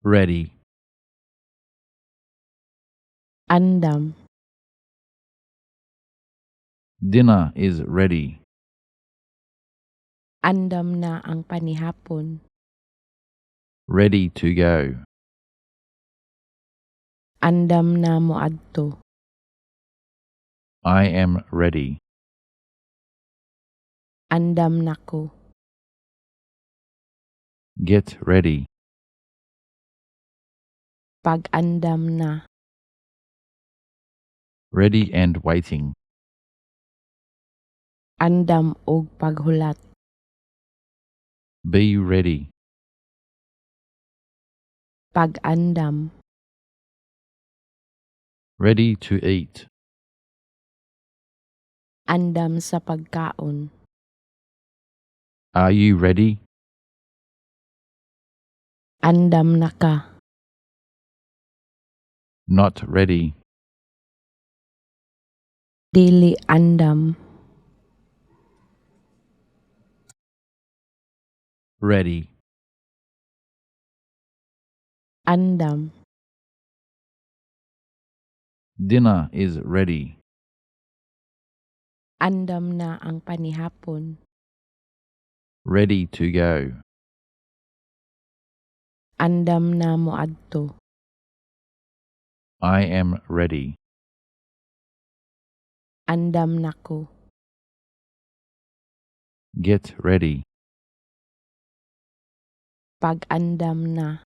Ready. Andam. Dinner is ready. Andam na ang panihapon. Ready to go. Andam na moadto. I am ready. Andam nako. Get ready. Pag-andam na. Ready and waiting. Andam og paghulat. Be ready. Pag-andam. Ready to eat. Andam sa pagkaon. Are you ready? Andam na ka. Not ready. Dili andam. Ready. Andam. Dinner is ready. Andam na ang panihapon. Ready to go. Andam na moadto. I am ready. Andam nako. Get ready. Pag-andam na.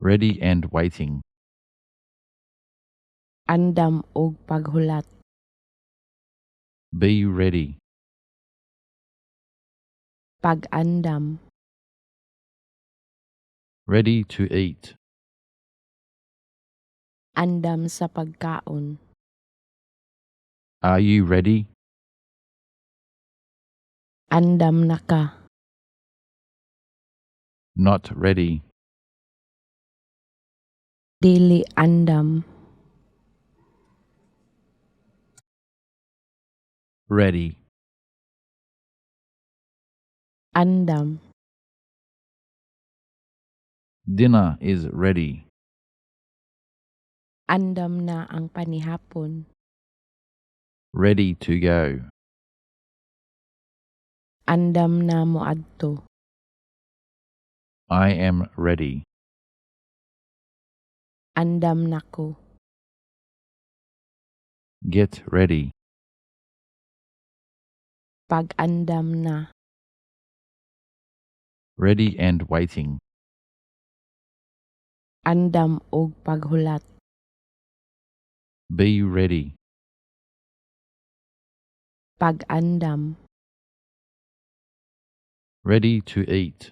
Ready and waiting. Andam og paghulat. Be ready. Pag-andam. Ready to eat. Andam sa pagkaon. Are you ready? Andam na ka. Not ready. Dili andam. Ready. Andam. Dinner is ready. Andam na ang panihapon. Ready to go. Andam na moadto. I am ready. Andam nako. Get ready. Pag-andam na. Ready and waiting. Andam og paghulat. Be ready. Pag-andam. Ready to eat.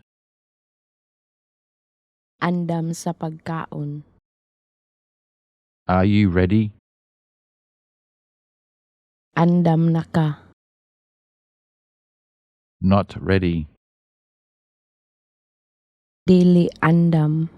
Andam sa pagkaon. Are you ready? Andam na ka. Not ready. Dili andam.